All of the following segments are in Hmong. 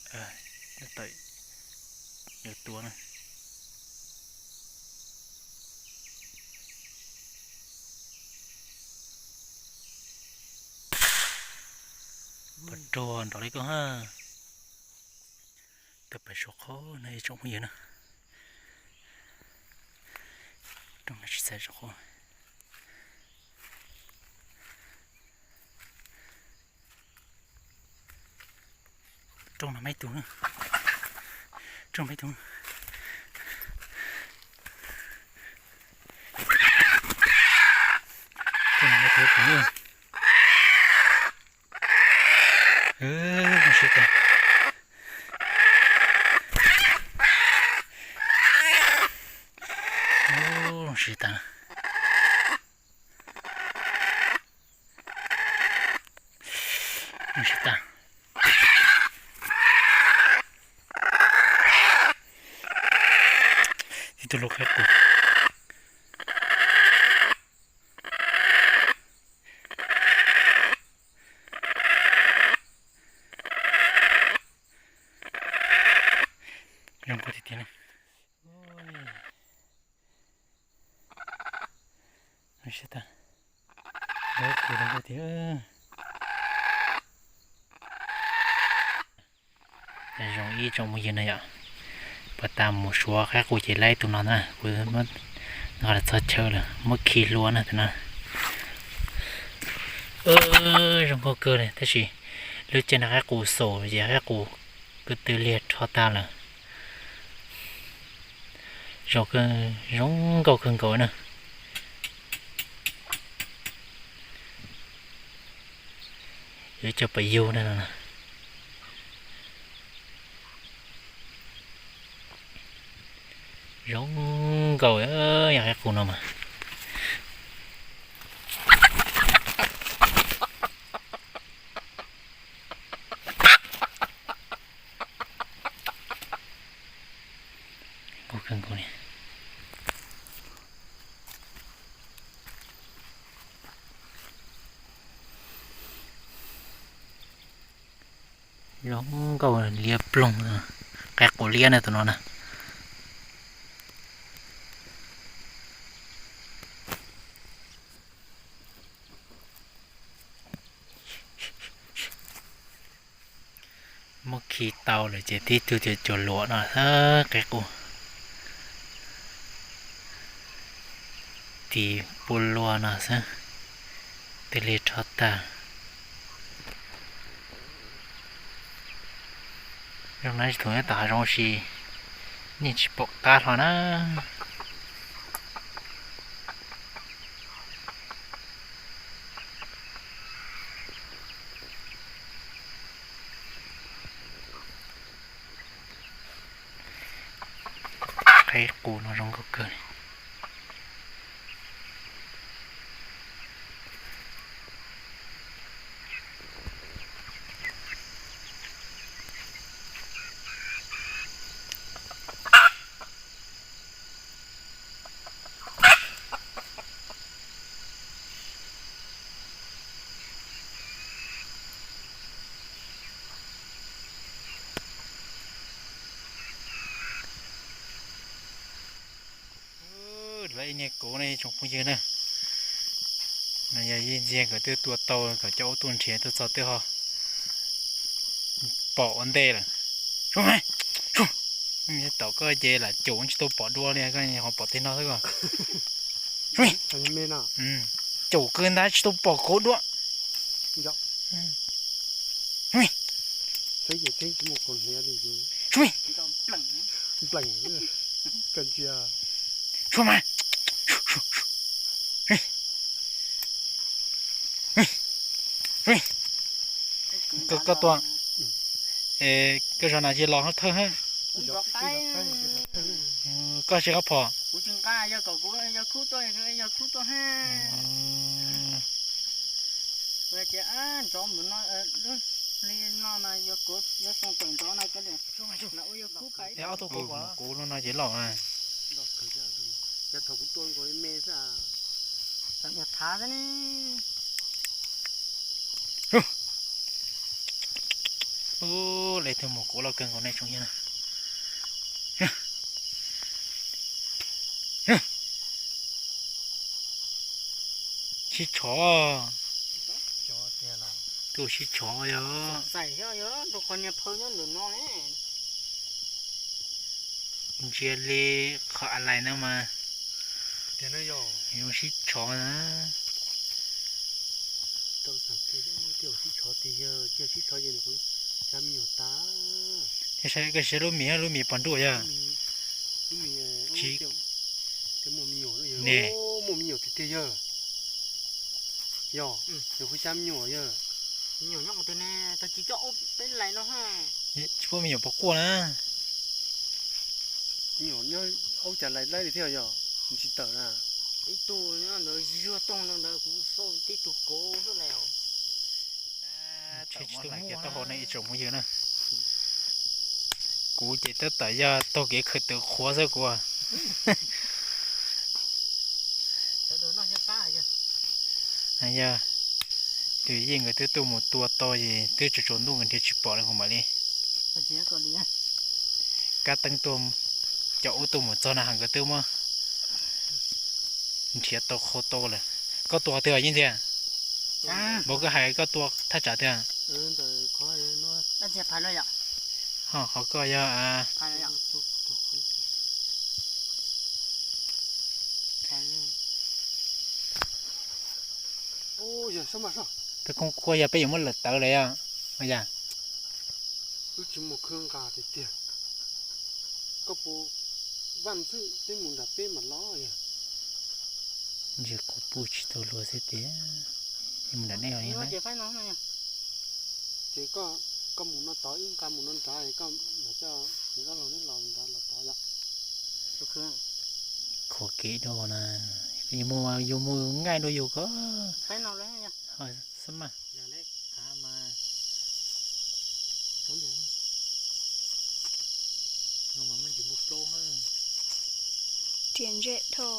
Tawm yuav tuav na. Pov ruag nrov li koj ha. Tawm pais saum qhov no ib tsoom phooj ywg na. Rooj no tsis txais saum qhov. Rooj no mas ib tug, rooj mas ib tug. Rooj no mas ib tug. Zoo siab tag. Zoo siab tag. Zoo siab tag. Tib tug lub qaib qus. Zoo nkauj tiag tiag na. Zoo siab tag. Zoo nkauj tiag. Zoo ib tsoom phooj ywg na yom, puag ta mus suav qaib qus ces laib tus no na, kuv muab nqa los txog chaw lawm muab khi hlua na tus no. Zoo nkauj kawg li tab sis lub caij no qaib qus xaus ces qaib qus ko tw liag rho tag lawm. Zoo, zoo nkauj kawg nkaus na. Yuav coj pais yug na no. Zoo nkauj yom, qaib qus no mas. Nkauj kawg nkaus li. Zoo nkauj liab ploog, qaib qus liab na tus no na. Muab khi tau lawm ces tib tug cuag cuag luam no xwb, qaib qus tis pua luaj no xwb, tw li rho tag. Zoo na, tsis thaum nyob tom hav zoov sis yeej tsis pom qab hlo na. Qaib qus no zoo nkauj kawg li. Lawv ib niag kauv ne tsoom phooj ywg na. No yog ib ntxiag nkawd twb tua tau kom coj ua tuaj nrhiav tuaj txog twb ho pom ua ntej lawm. Tom koj ces lam caum tsis tau pom dua li, koj ho pom tej no xwb ko. Caum kawg ntawd tsis tau pom kauv dua. Koj tua, koj zaum no cia los thawj ha. Koj tsis nqa phom. Ob tug kauv, kuv lub no ces loj. Ub, lawv tuaj mus kuv loj kawg nkaus nej tsoom yawg na. Sib tshov. Tuaj sib tshov yog. Ntsia li qhov a lais no mas zoo sib tshov na. Koj saib lub mis, lub mis pos nruj yog. Tsis, ne, muaj me nyuam tiag tiag yog. Yog, nws kuj xya me nyuam yog. Tsis pub me nyuam pov quaj na. Aub cas lais laib li thiab yog, tsis tawm na. Ib tug ntawd zuag toog ntawd kuv xauj tib tug kauv xwb las. Tsis tau muaj tau hau na ib tsoom phooj ywg na. Kuv ces tab tom yog taug kev khwv tawv qhuav xwb kuv. Yog, tus yeej nkawd twb tuaj mus tua tau es twb tsaus tsaus ntuj nkawd nrhiav tsis pom li kuv mam li kab teeb tuaj, cov ub tuaj mus txog na nkawd twb muab nrhiav tau qhau tau lawm. Koj tua qhov twg yeej ntxiag? Npaum koj hais koj tua thaj tsam twg? Ho qhov koj yog peb koob kuaj yog peb yuav muab lawm tawv lawm yog. Wb tsis muaj khwb nqa tiag tiag. Koj puas vaj xwb, peb mus nram peb mam los yog. Ntsia kuv pw tsis tau luag xwb tiag. Mus nram nej os. Ces koj mus no tod, wb nqa mus no nrad, koj mam coj neb los neb los nrad los tod yom. Kho kev dua na, yus mus yus mus nqaij dua yus ko. Xab mas. Riam ntsej dhau,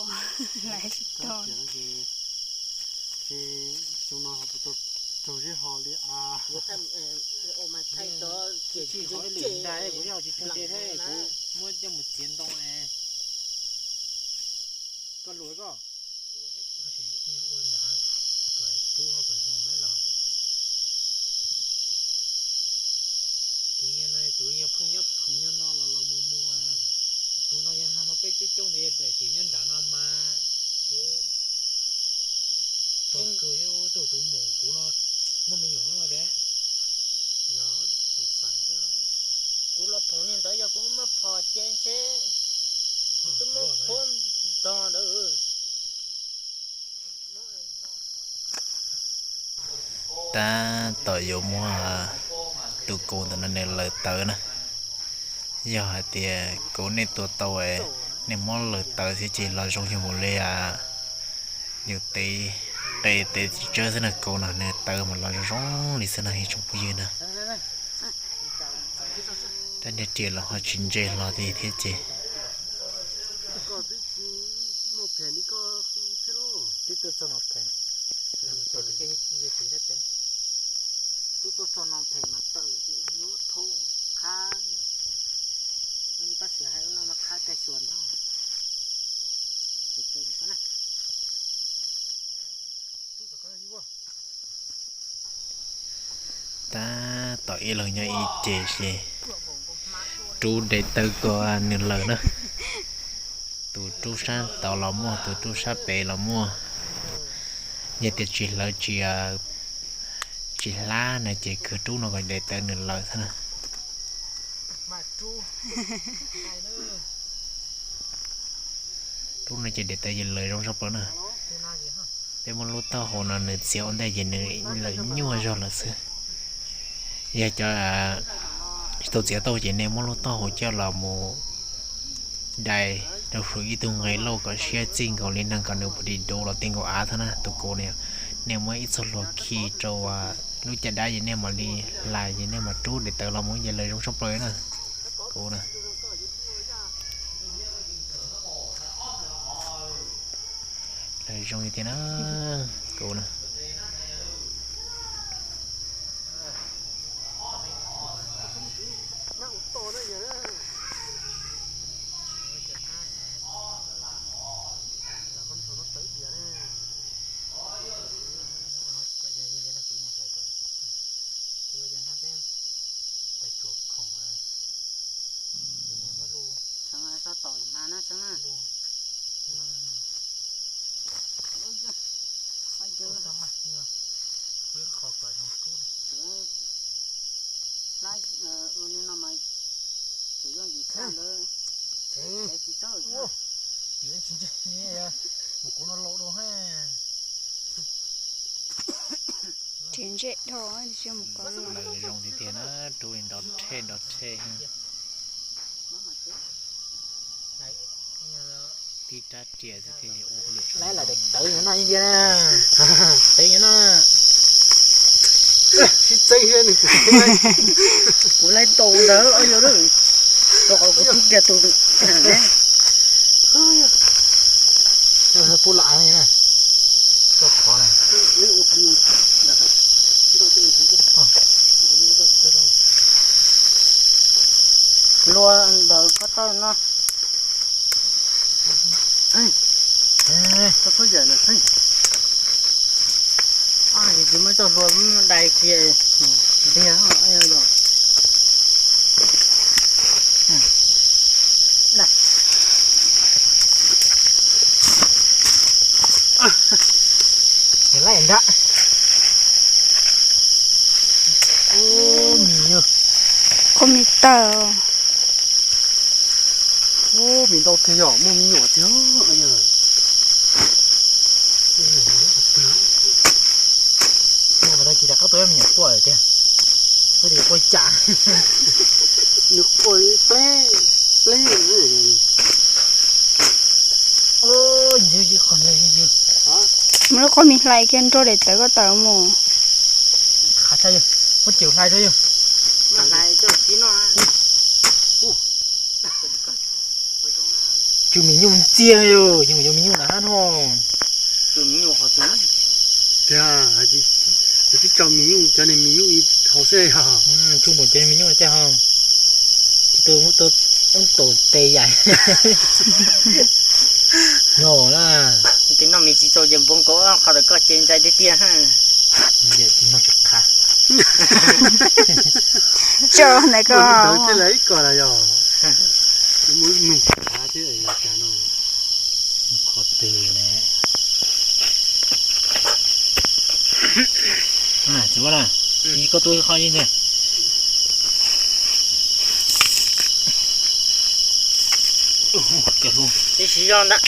laiv tsis tau. Ces xyoo no ho puas tau raug zeb ho li a? Tsis ho ib lwm nta, kuv yeej tsis tshua ntshe thiab, kuv muab coj mus txiav ntoo ne. Koj luag koj. Ua nrad kom rub ho kom zoo lawm los. Tus nyuag no tus nyuag pheej nyob pheej nyob no los los mus mus. Tus no yog no mas peb coob coob ntawd yog daim tim nyob nram no mas. Ces tog kawg thiab, tus tus mus kuv no muaj me nyuam no tiag. Kuv los phoom niag ntawd yog kuv muab phom ces ntshe kuv twb muab qhuab ntog ntawd. Tab tom yuav muab tus kaus ntawm no nws lawm tawv na. Yog hais tias kaus nej tua tau, nej muab lawm tawv thiab ces los zoo yog mus li yus tev qe tev txiv tsawb xwb na, kaus no nws tawv mas los zoo zoo li xwb na ib tsoom phooj ywg na. Rab niag riam los ho tsis ntse hlo li thiab ces. Tub tuaj txog no phem mas tawm ces yuav dhau qhab. Pab xwm hais no mas qhab cai xyuas ntag. Tab tom ib leeg nyob ib ce ces rub daim tawv kom nws lawm na. Tus rub sab tod los muaj, tus rub sab pem los muaj. Yog tias tsis hlawv tsis, tsis hlab na ces kawg rub no kom daim tawv nws lawm xwb na. Rub no ces daim tawv ces lawm zoo tshaj plaws na. Peb muab lub taub hau no nws txiav ua ntej ces nws lawm nyuaj zog lawm xwb. Yog cov tsis tau txiav taub hau ces nej muab lub taub hau coj los mus dai rau saum ib tug nqe lauj kom siab txij nkaus li neeg kom nws puas di duv los tij nkaus av thiab na. Tus kaus no nej muab ib txoj hlua khi rau lub caj dab ces nej mam li hlais ces nej mam rub daim tawv los mus ces lawm zoo tshaj plaws na. Kaus na. Lawm zoo li tiag na, kaus na. Ua li no mas tseem yooj yim tshaj lawm. Tsis txawj. Mus kuv no laus dua he. Tsis ntsej dhau, tsis mus kov. Lawv zoo tiag tiag na, rub li nrov rhe nrov rhe. Tib rab riam xwb thiaj ua hauj lwm tshaj. Lawv tawv nyob no ib tiag na. Tawv nyob no. Sib txeeb thiab nws. Kuv laij ntaus ntawd os yog, rau qhov kuv rub kiag tus. Pub lam na, koj qhov na. Luag ntawm ko taw no. Txheej, koj txhob yaim lawm txheej. Yus muab coj hlua dai kiag ntiag. Laij nrab. Ub, mis yog. Koj mis tawg. Ub, mis ntau tiag yog muaj me nyuam tiag. Ub, kis rov qab tuaj me nyuam quaj tiag. Quaj tias quaj cas. Nws quaj pleb pleb. Mus lub qhov mis hlais kiag nrog daim tawv koj tawm mus. Qhav tshaj yog, muab cem hlais tso yog. Tsum mis nyuj ntxiag yog, yog mis nyuj na hab no. Tiag, twb tso mis nyuj, cov niag mis nyuj ib haus xwb yog. Tsum npaum cov mis nyuj tiag ho. Tsis tu ub tau tes yaim. Nkaus na. Tes no mis tsis txaus ces npau nkaus qhov tawm koj ces ntsais tiag tiag. Tso ntawm ko. Ib ko na yog. Muaj lub nug qhav thiab cas no. Qhov twg ne? Txiv Vaj na, koj tua qhov ib ntag. Ib siv zog ntag.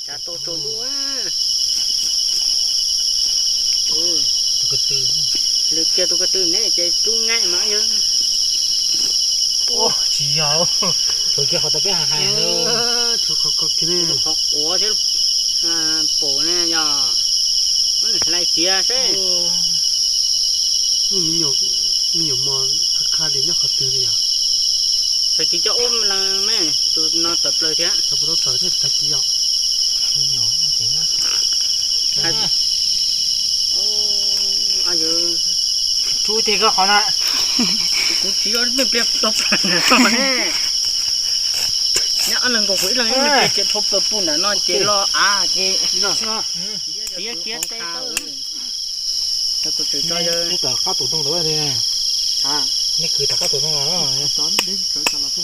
Cas tau tsaus ntuj. Tus ko tw, lwm kiag tus ko tw ne ces rub ngaim mas yog. Tsis yog, tsuas kiag qhov tau peb hais hais. Qhov quav thiab, pum ne yog, hlais tiav seb. Muaj me nyuam mos qha qha li nyob qhov twg li yog? Txawm tsis coj ub leej me, tus no tawm plaws thiab. Tau puas tau tawm thiab tag kis yom? Rub tiag koj qhov na. Kuv tsis yog me pliag tau plaws na. Nyob ob leeg nkaus kuv ib leeg ib leeg ces dhau plaws pum nram no ces los av ces. Tiav kiag tes tau. Tub tom qab tus ntoo ntawd ne. Nej kwv tom qab tus ntoo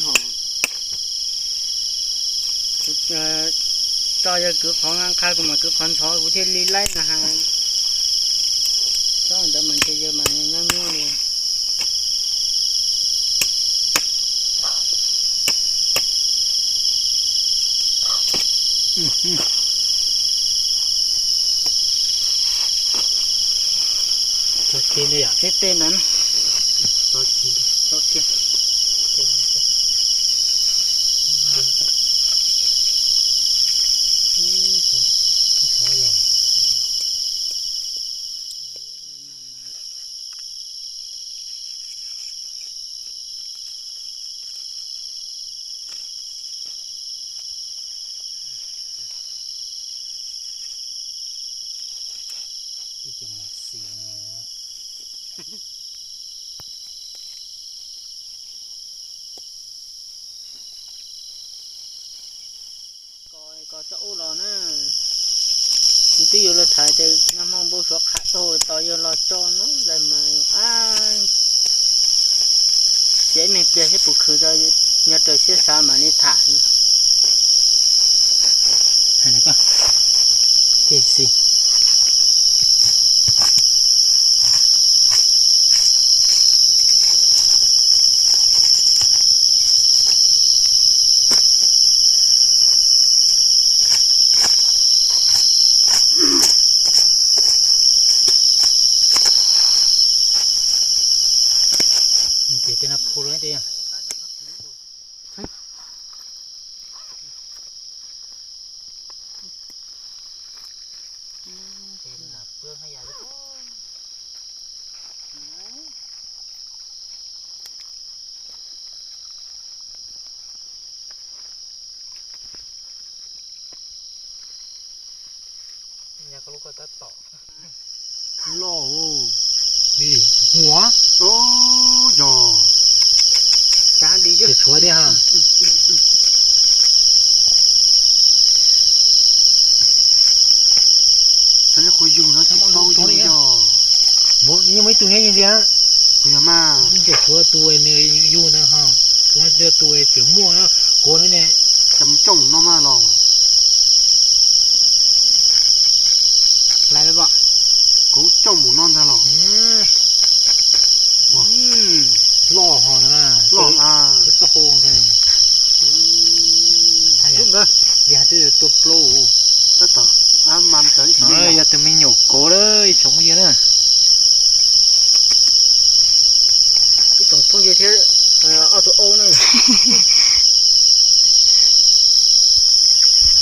los. Kuv tso yawg kwv qhov nqa qha, kuv mam kwv qhov ntxhov kuv thiaj li laib na has. Tsob ntawd mas ntshe yawg mas nyob nyuaj li. Tso kiag ntawd yom, teb teb ntawd na. Tso kiag. Ib co mus xis no. Koj coj ub los na, kuv twb yuav los tham tias nag hmo npau suav qhav dhau tos yawg los tso no ntag mas, a, cia ib me pliag thiab puas khwv rau, nyob raws siab xav mam li tham. Hais no koj, tig xis. Ces tej no phu lawm tiag. Loj li, huav. Yog, tshuav tiag ha. Xav qhuav yug no tsis tau yug yog. Yeej muaj ib tug nyob ntxiv. Kuv yog mas. Ib ntsis tshuav tus nws yug ntawd ho, tus no tus tseem muaj kuv ne. Cas mus coj mus no mas los. Lais, kuv coj mus no ntag los. Loj ho no, loj a. Tau hau li twb yuav tua plaub. Tab tom mas, yog tus me nyuam kauv lawm ib tsoom phooj ywg na. Ib tsoom phooj ywg thiab ob tug aub na.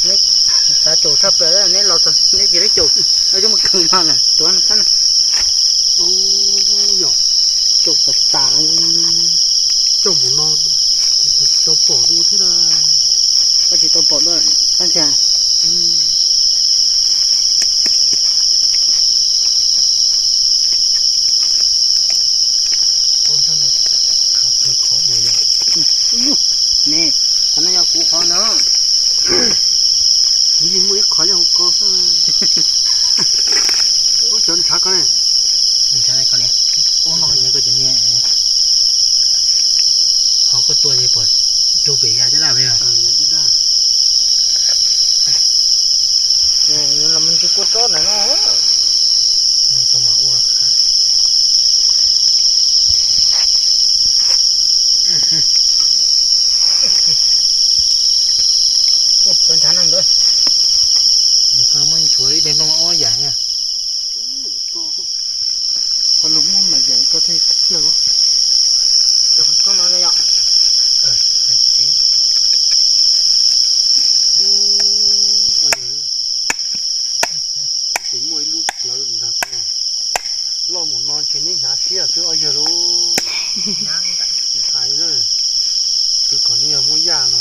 Neb xav caum tshaj plaws, neb los txog neb cia li caum, zoo mus kawg no lawm tuav no. Yog caum tas tas. Coj mus no, kuv tsis tau pom dua thiab na. Koj tsis tau pom dua, koj ntsia. Khav kawg qhov diam yom. Ne, qhov no yog kuv qhov ntag. Kuv yeej muaj ib qho nyob hauv ko xwb. Ub, cov ntshav ko ne. Ntshav ko li. Ub, no yog koj cov niag, ho koj tua ces puas rug pem yas caj dab li os? Los mus ntsib kua tsob ntawm no. Txhob mas ua qhav. Cov ntshav neeg ntawd. Nws koj muab nchuav ib daim nplooj ob yam na. Qhov lus muab mas yam ko thiaj thiaj. Ces muaj ib lub plawv ntag ko. Loj mus no ntshe neb hnyav siab xwb ob yawg lauj. Hais na, twb kom neb yog muab yaj no.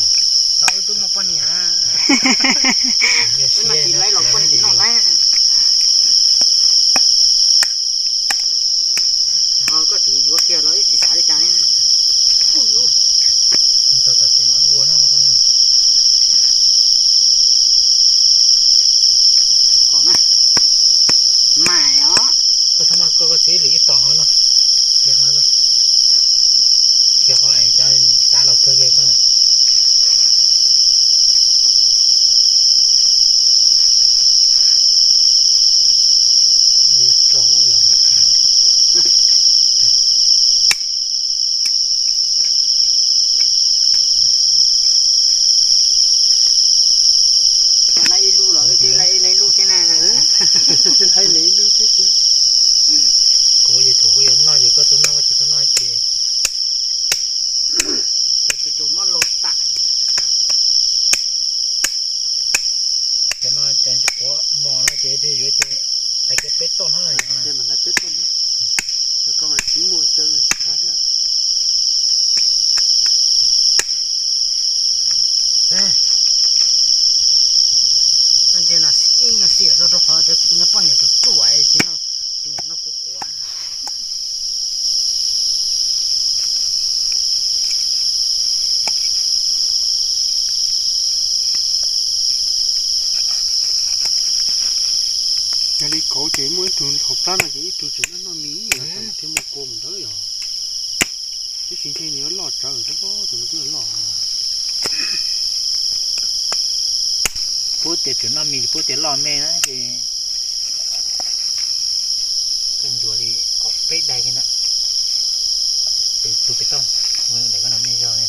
Wb twb muaj poj niam. Wb no tsis laib los poj niam no laib. Koj tseem yuav kiag los wb tsis xav li cas ne. Txog tom tsev mam ua na. Kom na, mais os. Koj txhob mas, koj koj txiv lwm ib tom no no. Khiav qhov es cov tav los kawg kiag koj. Rau yog. Laib ib lub los wb twb laib ib lub thiab na. Laib ib lub thiab tiag. Kuv yog thaum koj yuav noj ces koj tau noj, koj tsis tau noj ces cov tus caum mob laug tas. Cov no cov quav mos no ces twb yuav ces hlais kiag peb toj no. Ces mas hlais peb toj no. Cov ko mas tsis muaj chaw tsis txav thiab. Ntsia no ib nyuag xiam rau rau qhov tias kuv niag poj niam ruam ruam tsis noj, tsis nyiam noj kuv quav. Ces muaj ib tug hauv plab no ces ib tug tseem noj noj mis, yog tas thiaj muaj kua mus ntawd yog. Tab sis ntshe nws yuav loj tsawv thiab, tus no twb loj. Puab tias tseem noj mis, puab tias loj me na ces koj ntsuas li ob peb daig kiag na. Tus pem toj, daim koj no me zog ne.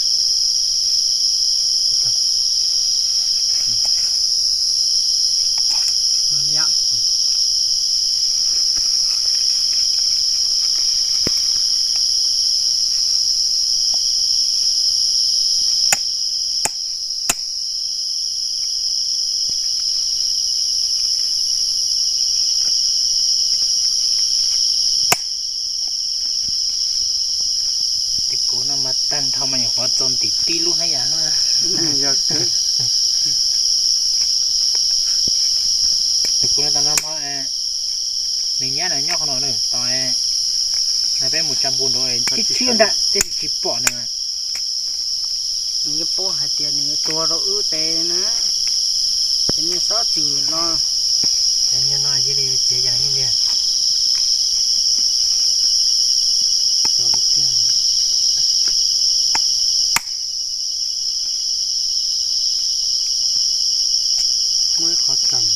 Tus kuv no mas tag nrho mas nyuam qhuav txaus ntim tib lub hab yam. Yog tus kuv no tau no mas, nws nyab na nyob qhov no na, tos na peb mus tsa npu nraud tib tsis ntag, tib tsis pom nws. Nws yeej paub hais tias nws yuav tuag rau wb tes na, ces nws xob txwm los. Cov nyuag no cia li yuav txiav yam li tiag. Muaj ib qhov tseem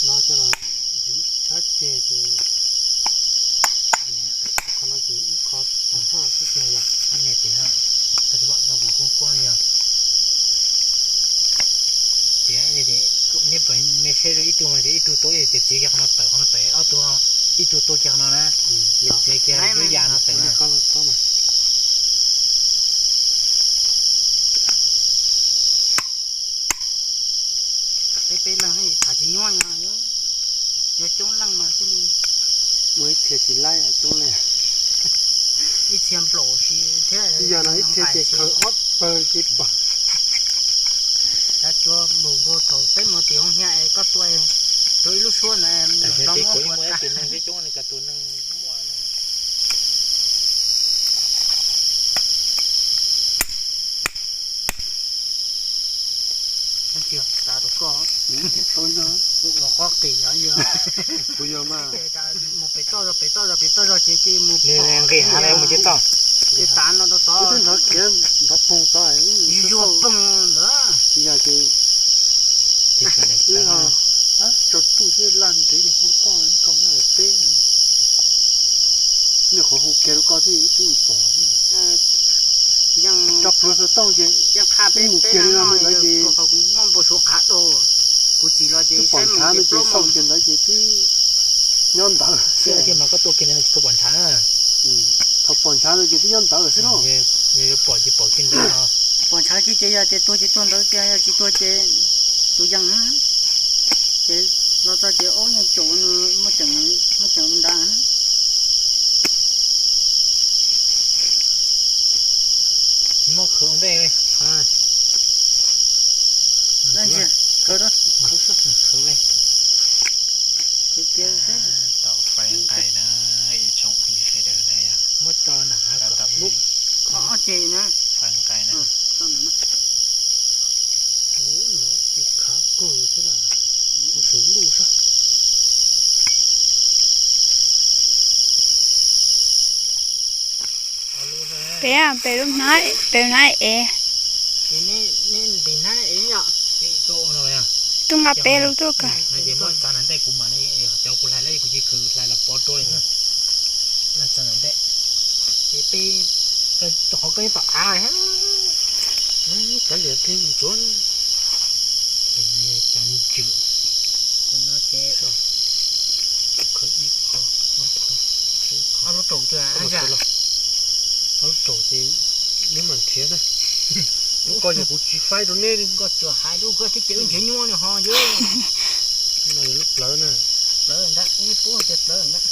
no coj los ntxiv tshab ceg ces qhov no ces ib qho tag haj xwb tiag yog. Kuv koob kuab yog txiav, neb me seb ib tug mas tias ib tug tuaj ces txiav kiag qhov no tawm, qhov no tawm ob tug, ib tug tuaj kiag qhov no na, txiav kiag lub yam no tawm na. Peb peb leeg tham tsis nyuaj, yog coob leej mas thiaj li. Ua ib txhia tsis laib coob leej. Ib txhia nplaum si thiab, yog no ib txhia ces khaws ob pawg ces pom. Cov cua npaum nkaus thaum peb mus tim hoo hias es koj tua rau ib lub suab na, tam sim no peb kuj muaj ib tug neeg coob coob nws cov tus neeg muaj. Tsis tas rau koj, ua qoj qis yog, kuv yog mas mus pem toj zog, pem toj zog, pem toj zog ces cia mus nqis hav mus tib toj, ces tav no rau tod, nrov poog tod, yuav poog lawm. Tsis yog ces wb ho tsaus ntuj thiab laj ntev ces hu koj, koj nyob daim teb, nyuam qhuav hu kiag rau koj thiab twb pom. Tso pluav xov tooj ces yeej qha peb mus kiag li no ntawd ces kuv muaj npau suav qhav rau, kuv txiv los ces twb pom ntshav no ces xauj kiag ntawd ces twb nyob ntawd. Mas koj tua kiag ntawd tsis tau pom ntshav. Thaum pom ntshav no ces twb nyob ntawd lawm xwb lauj. Yog yuav pom ces pom kiag ntawd no. Pom ntshav kiag ces yog tias tuag ces tuag ntawd kiag, yog tsis tuag ces tus yeej ces los txog ces aub yeej caum, muaj ceem, muaj ceem ntawd. Muab khwv ua ntej li. Khwv li. Khwv kiag seb. Tau fais nqaij na, ib tsoom phooj ywg sawv daws na yog. Muab tso na, tau tau. Qhov ob ceg na. Fais nqaij na. Kuv no kuv khav kawg thiab las, kuv xub luj sab. Peb, peb lub hnab, peb lub hnab ev. Tub nqa peb lub tuaj kawg. Muab txav ntawm ntej kuv mam li, cov kuv hlais lawm kuv cia khwv hlais los pov rau li. Txav ntawm ntej. Ces peb, qhov koj nyob tom av. Kav liam peb mus ntxuav. Cov ntswm. Ib qho, ob qho, ob lub raum twg? Ob lub raum ces neb mam nrhiav na. Lub ko ces kuv tsis faib rau neb li. Koj tsuas hais lub ko thiab ces wb nrhiav nyuaj li ho yog. No yog lub plawv na. Plawv ntag, ib pub tias plawv ntag.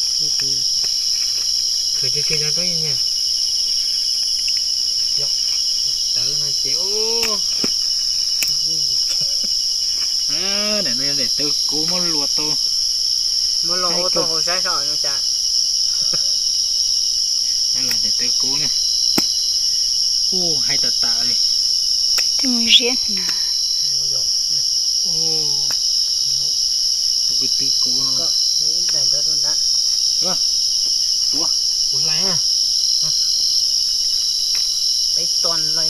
Khaws kiag kiag no rau nyias. Tawv no ces daim no yog daim tawv kuv muab luas tau. Muab luas ua tau hauv saib soj no cas. Daim tawv kuv na. Ub, hais tam tam li. Twb mus ziab na. Tus kwv tw kuv no. Ntawd. Tuav, kuv hlais na. Peb ton lawm.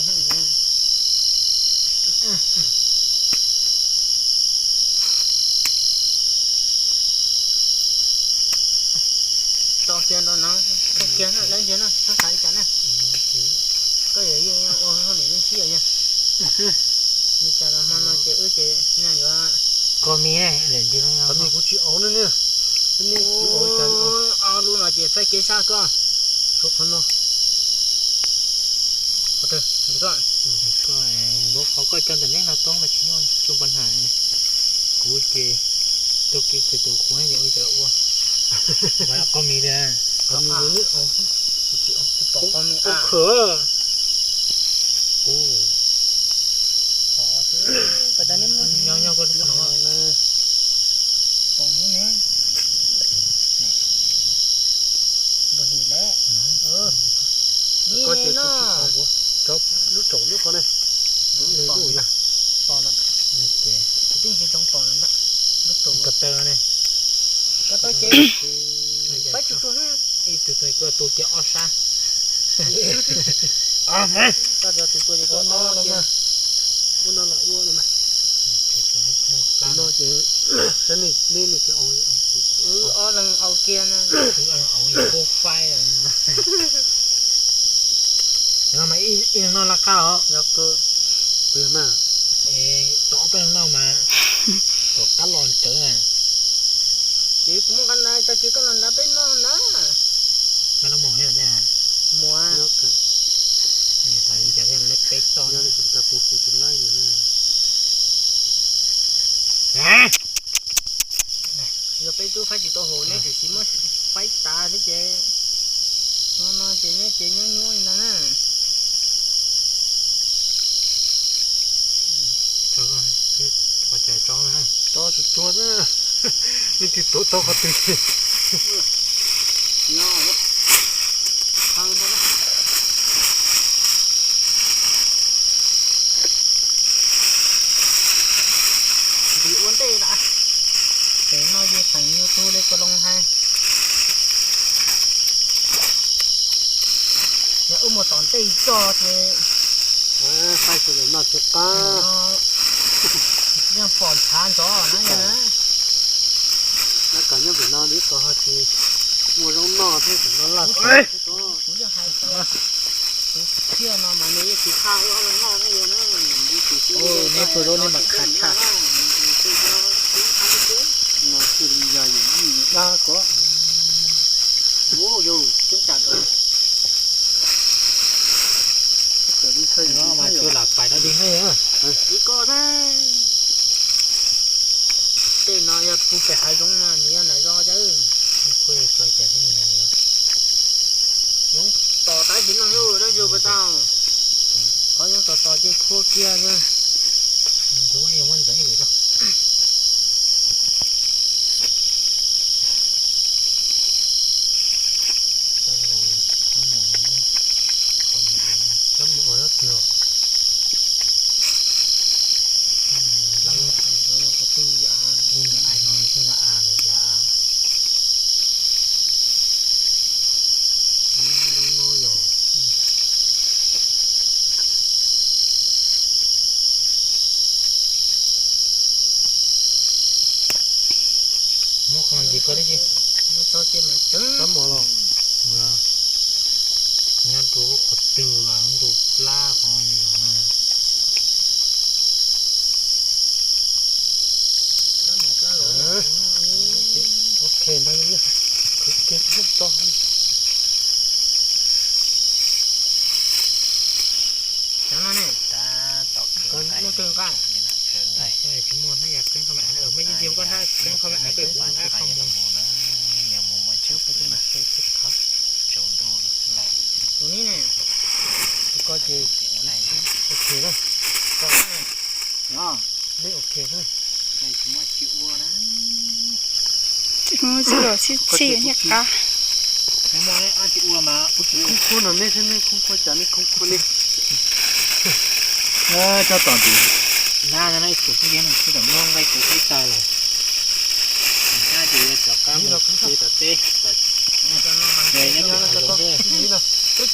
Tso kiag rau no, tso kiag no, dab ntsia no, txhob xav li cas na. Koj yuav yeej ua hauj lwm ib ntsis yog li cas los hmo no ces wb ces yuav qos mis, qos mis kuv tsis aus na niag, kuv aus li cas li aus. Lub no ces faib kev sab koj. Suav qhov no. Qhov twg? Koj, koj, qhov koj coj ntawm neb no toob mas tsis nyuaj, tsis ua pab hais. Kuv ces tau kev khwv tus qhuav ces ua cas ua. Qos mis tiag. Qos mis, pom qos mis khwv. Nyob nyob koj lub qhov no. Pom ne. Npawg His lawm. Koj ces no, lub tsaus lub qhov ne. Pom lawm. Kuv twb ntsia tsoov pom lawm ntag. Lub tsaus ko taw ne. Koj tau ces pab tsuj tsuag. Ib tug tau koj tua kiag ob sab. Koj tus tua ces koj ua no los ua no mas. No ces saib nej, nej, nej, ob leeg aus kiag na. Faib no mas ib leeg noj laj qab os. Yog kawg. Kuv yog mas, tau ob peb leeg noj mas, tom qab los ntsawv na. Ces kuv muab nqa na, tso ces koj los nrad peb noj na. Koj noj mus, mus. Hais li cas thiaj li peb toj. Yog peb tub faib tsis tau haum neb tiam sis muab faib tas thiab ces no no ces nyob ces nyob nyuaj li ntawd na. Tso tsuag tsuag, nej twb tuav tau qhov twg? Ntim ua ntej lawm. Pem no ces teem YouTube li ko loo hais. Yog wb mus tom ntej tso ces, qaib sawv daws noj tsis qab, yeej pom ntshav ntxov na yog na. Lab kom nyob pem no ib tog ho tsis muaj zaub noj thiab tseem noj laj. Kuv yeej hais tias tus ciaj no mas nws yeej tsis qhab wb ob leeg noj thiab yog na. Neb tus zaub neb mas qhab tshaj. No thiaj li yog yim yim dab ko. Yus tseeb tsam rau. Mas tsuas lam pais dab dig na. Ib ko na. Tej no yog pug pem hav zoov no nws yog nram zos cas. Kuj tso cas thiab. Yoov tom tab sis no yog dab yug pas tau. Qhov yoov tom tom ces khua kiag yog. Muab ntxeev ib lwm rau. Kab mos, kab mos twg? Kab mos, kab mos, kab mos. Muab qhov ntxiv ko tib si. Kab mos los nyob rau lub qhov twg, lub plab qhov no. Ok ntag, khwv kiag to. Cov no ne, tab tom khwv nqaij, tsis muaj hnab yas qeeb qhov me av, muaj ib ncig koj hnab qeeb qhov me av koj mus na, yog mus muaj chaw pw na. Tsaus ntuj lawm. Tus ni ne, ko ces ok na. Neb ok na. Tsis muaj tsis ua na. Tsis muaj tsis ua, tsis tsis thiaj qab. Neb muaj tsis ua mas ua tsis khoob khuab no, neb saib neb khoob khuab cas neb khoob khuab neb. Coj tom tim nab no ib tug xwb, yog nws tsis tau noj nqaij kuv ib tag lawm. Cov qab mus tom teb, tom teb nyob pem hav zoov xwb. Koj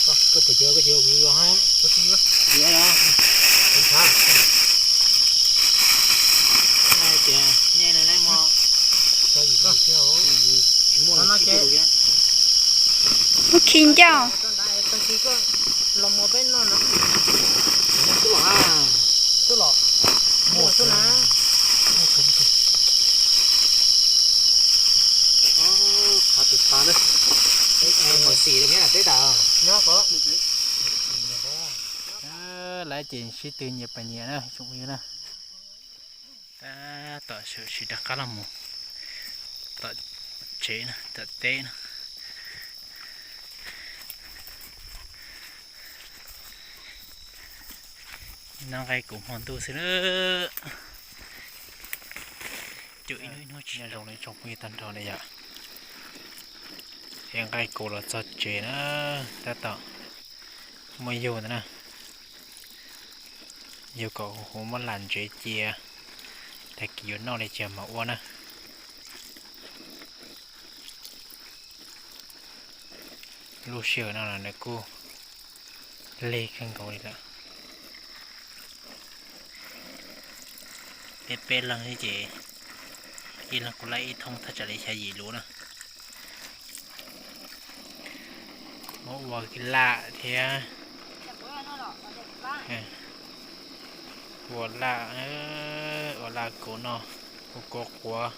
puas cov, koj cov kuv yuav hab. Tias nyej no neb mog. Muab khi ncauj. Lawv ces sib tw nyias pas nyias na tsoom phooj ywg na. Tab tom sawv tsees rov qab los mus tom tsev na, tom teb na. Noj nqaij kauv hmo ntuj xwb na. Cov ib hnub ib hnub tsis zoo li tsoom phooj ywg tag nrho ne yom. Ev nqaij kauv los txog tsev na, tab tom muaj yug ntawd na. Yug kom huv muab lam ntsev cia, tag kis yuav noj li cas mas ua na. Lub sij hawm no los nws kuj lig kawg nkaus li lawm. Peb peb leeg xwb ces ib leeg kuj laij ib thoob thaj tsam li xya yim lus na. Muab ua laj thiab. Ua laj, ua laj kauv no, ua kua quav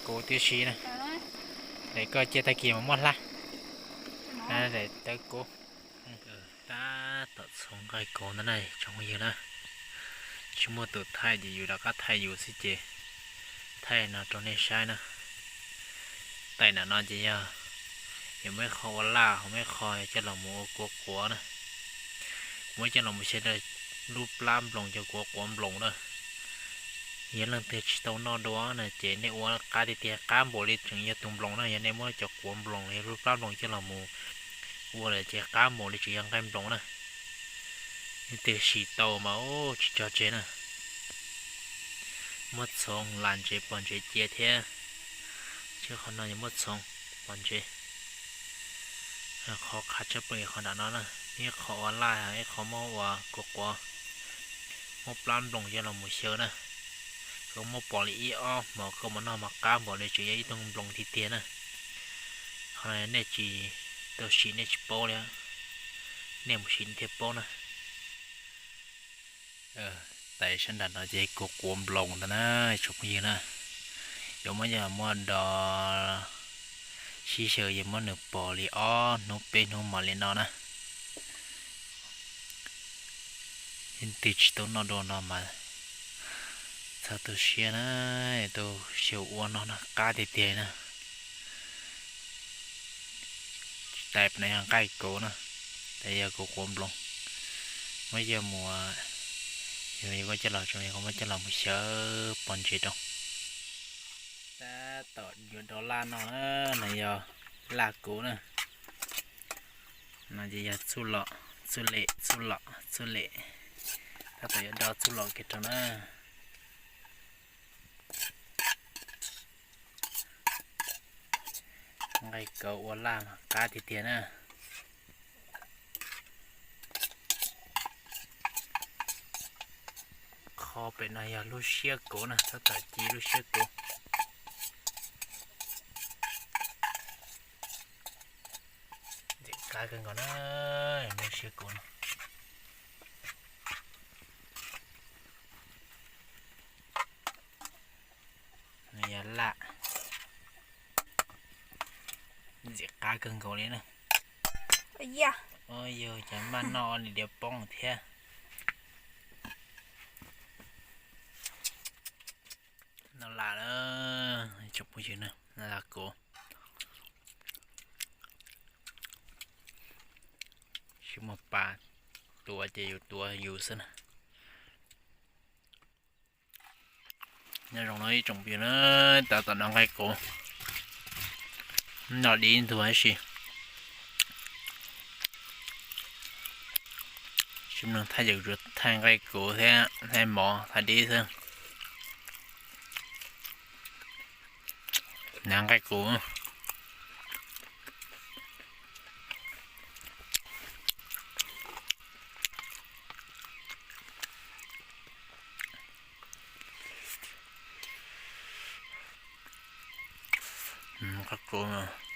kauv tib si na. Daim koj cia tag kis mas muab hlab. Daim tawv kauv. Tab tom txhoov nqaij kauv ntawd na tsoom phooj ywg na. Tsis muaj tus thaij ces yus rov qab thaij yus xwb ces thaij no rau nej saib na. Taim nram no ces yog yuav muaj ib qho ua laj, ho muaj ib qho coj los mus ua kua quav na. Muab coj los mus xyaw rau lub plab nploos cov kua quav nploos na. Yog leej twg tsis tau noj dua na ces nej ua qab tiag tiag, qab npaum li tseem yog tus nploos na. Yog nej muab cov quav nploos los yog lub plab nploos coj los mus ua lawm ces qab npaum li tseem yog nqaij nploos na. Leej twg sim tau mas ua tsis tso tseg na. Muab txhoov lam ntsev pov ntsev cia thiab. Tsis qhov no yog muab txhoov pov ntsev. Qhov qhov tshaj plaws qhov nram no na, ib qho ua laj, ib qho muab ua kua quav, muab plab nploos coj los mus xyaw na. Koj muab pov li ib ob hmos koj mus noj mas qab npaum li tseem yog ib tug nploos tiag tiag na. Qhov no nej tsis tau sim nej tsis paub li, nej mus sim nej thiaj paub na. Tais sab nram no ces kua quav nploos ntawd na, tsoom phooj ywg na. Yuav muab coj los muab do sib xyaw, yuav muab nws pov li ob hnub peb hnub mam li noj na. Leej twg tsis tau noj dua no mas txhob tu siab na, tu siab ua noj no qab tiag tiag na. Tais no yog nqaij kauv na, tais yog kauv quav nploos. Muab coj mus, yog koj coj los tso, yog koj muab coj los mus xyaw pov ntsev rau. Tab tom yuav do laj no na, no yog laj kauv na. No ces yog txuj lom, txuj lem, txuj lom, txuj lem. Tab tom yuav do txuj lom kiag rau na. Nqaij kauv ua laj mas qab tiag tiag na. Qhov pem no yog lub siab kauv na, tab tom ci lub siab kauv. Ntxim qab kawg nkaus na, lub siab kauv no. Yog laj, ntxim qab kawg nkaus li na. Yog cas maj noj li diav poob thiab. Noj laj na, tsoom phooj ywg na, noj laj kauv. Tsis muaj pas tuav ces yus tuav yus xwb na. Nyob zoo no ib tsoom phooj ywg na, tab tom noj nqaij kauv. Noj dib ntug tab sis tsis mloog thaj yeem, tsuas thaij nqaij kuv thiab thaij mov thaj dib xwb. Hnav nqaij kuv. Nqaij kuv.